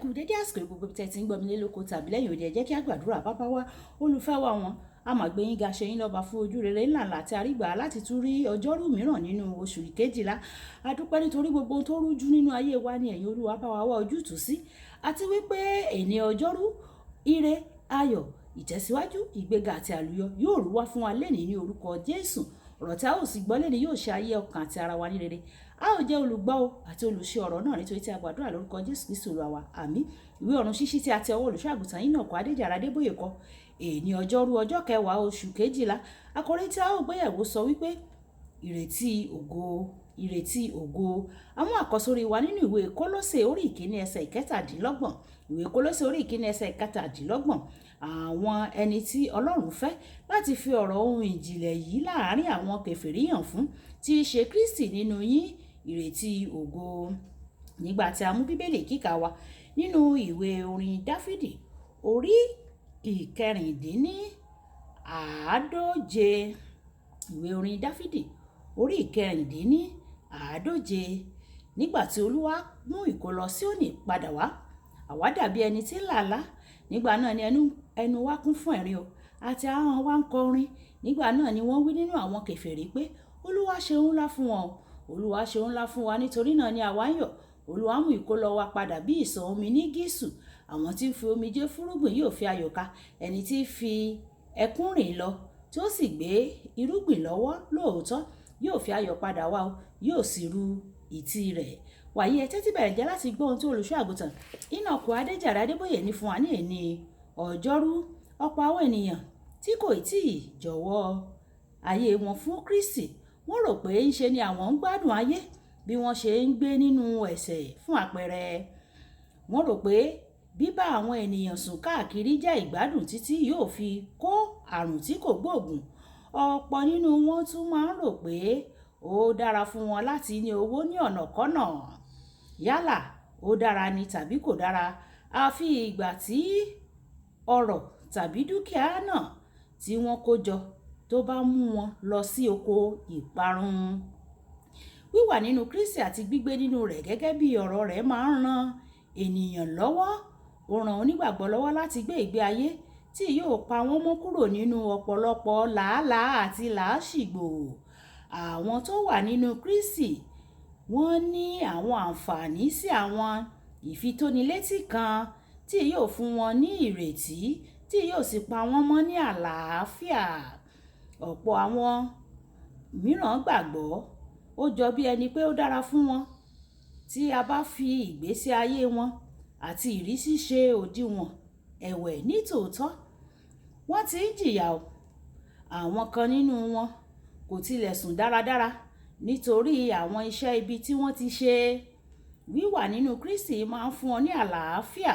Kú dédé àsìkò gbogbo tẹ́ ti ń gbọ́ mi lé lóko tàbí lẹ́yìn òde. Ẹ jẹ́ kí a gbàdúrà. Bàbá wa, olùfẹ́ wa wọn, a máa gbé yín ga, ṣe yín lọ́ba fún ojú rere ńláńlá àti àrígbà láti tún rí ọjọ́rú mìíràn nínú oṣù kejìlá. A dúpẹ́ nítorí gbogbo ohun tó rújú nínú ayé wa ni ẹ̀yin Olúwa bá wa wá ojútùú sí, àti wípé èní ọjọ́rú, ire, ayọ̀, ìtẹ̀síwájú, ìgbéga àti àlùyọ yóò rú wá fún wa lénìí ní orúkọ Jésù. Ọ̀rọ̀ tí a ó sì gbọ́ lénìí yóò ṣe ayé, ọkàn àti ara wa ní rere. A ó jẹ́ olùgbọ́ o àti olùṣe ọ̀rọ̀ náà, nítorí tí a gbàdúrà lórúkọ Jésù Kristi Olúwa wa. Àmín. Ìwé ọ̀run ṣíṣí tí a ti ọwọ́ olùṣọ́ àgùntàn yìí náà kọ́, Adéjàre Adébóyè kọ. Èní ọjọ́rú, ọjọ́ kẹwàá oṣù kejìlá, àkòrí tí a ó gbéyẹ̀wò sọ wípé ìrètí ògo, ìrètí ògo. Àwọn àkọ́sórí wa nínú ìwé Kólósè orí ìkíní ẹsẹ̀ 27. Ìwé Kólósè orí ìkíní ẹsẹ̀ 27. Àwọn ẹni tí Ọlọ́run fẹ́ láti fi ọ̀rọ̀ ohun ìjìnlẹ̀ yìí láàárín àwọn kèfèrí hàn fún, tí í ṣe Kristi nínú yín, ìrètí ògo. Nígbà tí a mú Bíbélì kíkà wa nínú ìwé orin Dáfídì orí 146. Ìwé orin Dáfídì orí 146. Nígbà tí Olúwa mú ìkólọ Síónì padà wá, àwa dàbí ẹni tí ń làlá. Nígbà náà ni ẹnu wa kún fún ẹ̀rín o, àti ahọ́n wa ń kọrin. Nígbà náà ni wọ́n wí nínú àwọn kèfèrí pé, Olúwa ṣe ohun ńlá fún wọn. Olúwa ṣe ohun ńlá fún wa, nítorí náà ni àwa ń yọ̀. Olúwa mú ìkólọ wa padà bí ìsàn omi ní gísù. Àwọn tí ń fi omijé fúrúgbìn yóò fi ayọ̀ ká. Ẹni tí ń fi ẹkún rìn lọ, tí ó sì gbé irúgbìn lọ́wọ́ lóòótọ́, yóò fi ayọ̀ padà wá o, yóò sì ru ìtì rẹ̀. Wàyí, ẹ tẹ́tí bẹ̀rẹ̀ jẹ́ láti gbọ́ ohun tí olùṣọ́ àgùntàn Enoch Adéjàre Adébóyè ní fún wa ní èní ọjọ́rú. Ọ̀pọ̀ àwọn ènìyàn tí kò tí ì jọ̀wọ́ ayé wọn fún Kristi, wọ́n rò pé ńṣe ni àwọn ń gbádùn ayé bí wọ́n ṣe ń gbé nínú ẹ̀ṣẹ̀. Fún àpẹẹrẹ, wọ́n rò pé bíbá àwọn ènìyàn sùn káàkiri jẹ́ ìgbádùn títí yóò fi kó àrùn tí kò gbóògùn. Ọ̀pọ̀ nínú wọn tún máa ń rò pé ó dára fún wọn láti ní owó ní ọ̀nàkọ́nà. Yálà ó dára ni tàbí kò dára, àfi ìgbà tí ọrọ̀ tàbí dúkìá náà tí wọ́n kó jọ tó bá mú wọn lọ sí oko ìparun. Wíwà nínú Kristi àti gbígbé nínú rẹ̀ gẹ́gẹ́ bí ọ̀rọ̀ rẹ̀ máa ń ran ènìyàn lọ́wọ́. Ó ran onígbàgbọ́ lọ́wọ́ láti gbé ìgbé ayé tí yóò pa wọ́n mọ́ kúrò nínú ọ̀pọ̀lọpọ̀ làálàá àti làásìgbò. Àwọn tó wà nínú Kristi, wọ́n ní àwọn àǹfààní sí àwọn ìfitónilétí kan tí yóò fún wọn ní ìrètí, tí yóò sì pa wọ́n mọ́ ní àlàáfíà. Ọ̀pọ̀ àwọn mìíràn gbàgbọ́ ó jọ bí ẹni pé ó dára fún wọn tí a bá fi ìgbésí ayé wọn àti ìrísí ṣe òdiwọ̀n ẹ̀wẹ̀. Ní tòótọ́, wọ́n ti ń jìyà o. Àwọn kan nínú wọn kò tilẹ̀ sùn dáradára nítorí àwọn iṣẹ́ ibi tí wọ́n ti ṣe. Wíwà nínú Kristi máa ń fún ọ ní àlàáfíà,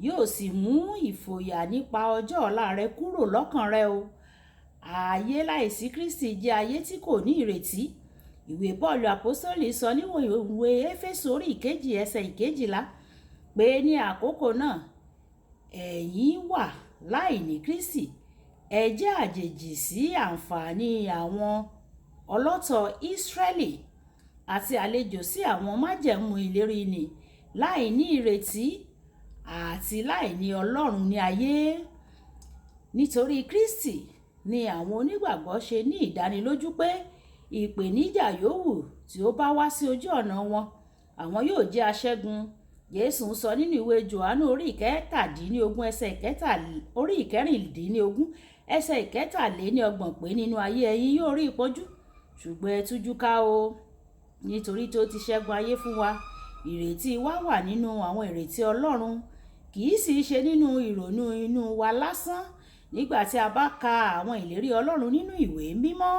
yóò sì mú ìfòyà nípa ọjọ́ ọ̀la rẹ kúrò lọ́kàn rẹ o. Ayé láìsí Kristi jẹ́ ayé tí kò ní ìrètí. Ìwé Pọ́ọ̀lù Àpọ́sítélì sọ nínú ìwé Éfésù orí ìkejì ẹsẹ̀ 12 pé ní àkókò náà ẹ̀yin wà láìní Kristi, ẹ jẹ́ àjèjì sí àǹfààní àwọn ọlọ́tọ̀ Ísírẹ́lì àti àlejò sí àwọn májẹ̀mú ìlérí nì, láìní ìrètí àti láìní Ọlọ́run ní ayé. Nítorí Kristi ni àwọn onígbàgbọ́ ṣe ní ìdánilójú pé ìpèníjà yòówù tí ó bá wá sí ojú ọ̀nà wọn, àwọn yóò jẹ́ aṣẹ́gun. Jésù ń sọ nínú ìwé Jòhánù orí 17 ẹsẹ̀ ìkẹta, orí 16 ẹsẹ̀ 33 pé nínú ayé ẹ̀yin yóò rí ìpọ́njú, ṣùgbọ́n ẹ tújú ká o, nítorí tí ó ti ṣẹ́gun ayé fún wa. Ìrètí wa wà nínú àwọn ìrètí Ọlọ́run, kì í sì ṣe nínú ìrònú inú wa lásán. Nígbà tí a bá ka àwọn ìlérí Ọlọ́run nínú ìwé mímọ́,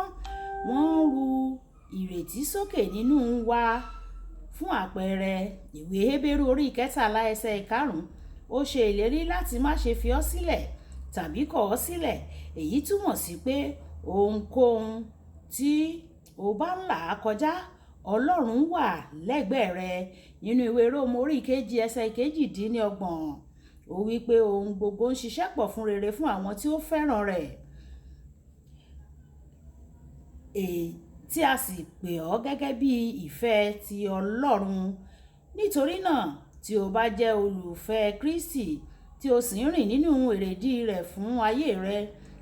wọ́n ń ru ìrètí sókè nínú wa. Fún àpẹẹrẹ, ìwé Hébérù orí 13 ẹsẹ̀ 5, ó ṣe ìlérí láti má ṣe fi ọ́ sílẹ̀ tàbí kọ̀ ọ́ sílẹ̀. Èyí túmọ̀ sí pé ohunkóhun tí o bá ń là kọjá, Ọlọ́run wà lẹ́gbẹ̀ẹ́ rẹ. Nínú ìwé Róòmù orí 2 ẹsẹ̀ 28, ó wí pé ohun gbogbo ń ṣiṣẹ́ pọ̀ fún rere fún àwọn tí ó fẹ́ràn rẹ̀, tí a sì pè ọ́ gẹ́gẹ́ bí ìfẹ́ ti Ọlọ́run. Nítorí náà, Tí o bá jẹ́ olùfẹ́ Kristi tí o sì ń rìn nínú èrèdí rẹ̀ fún ayé rẹ,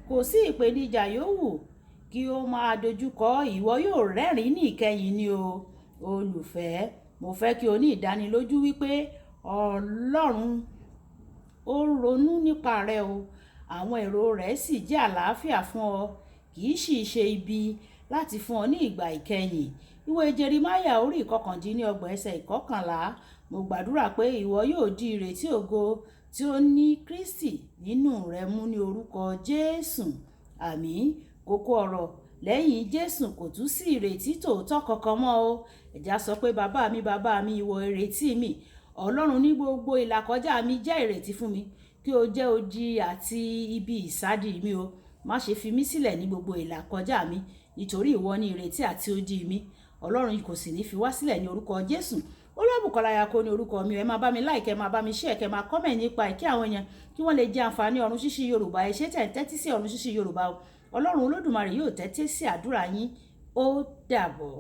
kò sí ìpèníjà yòówù kí o máa dojúkọ, ìwọ yóò rẹ́rìn-ín ní ìkẹyìn ni o. Olùfẹ́, mo fẹ́ kí o ní ìdánilójú wípé Ọlọ́run ó ronú nípa rẹ o. Àwọn èrò rẹ̀ sì jẹ́ àlàáfíà fún ọ, kì í sì ṣe ibi láti fún ọ ní ìgbà ìkẹyìn. Ìwé Jeremáyà orí 29 ẹsẹ̀ 11. Mo gbàdúrà pé ìwọ yóò di ìrètí ògo tí ó ní Kristi nínú rẹ mú ní orúkọ Jésù. Àmín. Kókó ọ̀rọ̀: lẹ́yìn Jésù kò tún sí ìrètí tòótọ́ kankan mọ́ o. Ẹ̀já sọ pé, "Bàbá mi, bàbá mi, ìwọ ìrètí mi. Ọlọ́run ní gbogbo ìlàkọjá mi jẹ́ ìrètí fún mi. Kí o jẹ́ odi àti ibi ìsádi mi o. Má ṣe fi mí sílẹ̀ ní gbogbo ìlàkọjá mi, nítorí ìwọ ni ìrètí àti odi mi." Ọlọ́run kò sì ní fi wá sílẹ̀ ní orúkọ Jésù. Olúwabùkọ́lá Ayako ní orúkọ mi. Ẹ máa bá mi like, ẹ máa bá mi share, kẹ́ máa comment nípa ẹ̀ kí àwọn èèyàn kí wọ́n lè jẹ àǹfààní Ọ̀run Ṣíṣí Yorùbá. Ẹ ṣé tẹ̀ ń tẹ́tí sí Ọ̀run Ṣíṣí Yorùbá o. Ọlọ́run Olódùmarè yóò tẹ́tí sí àdúrà yín. Ó dàbọ̀.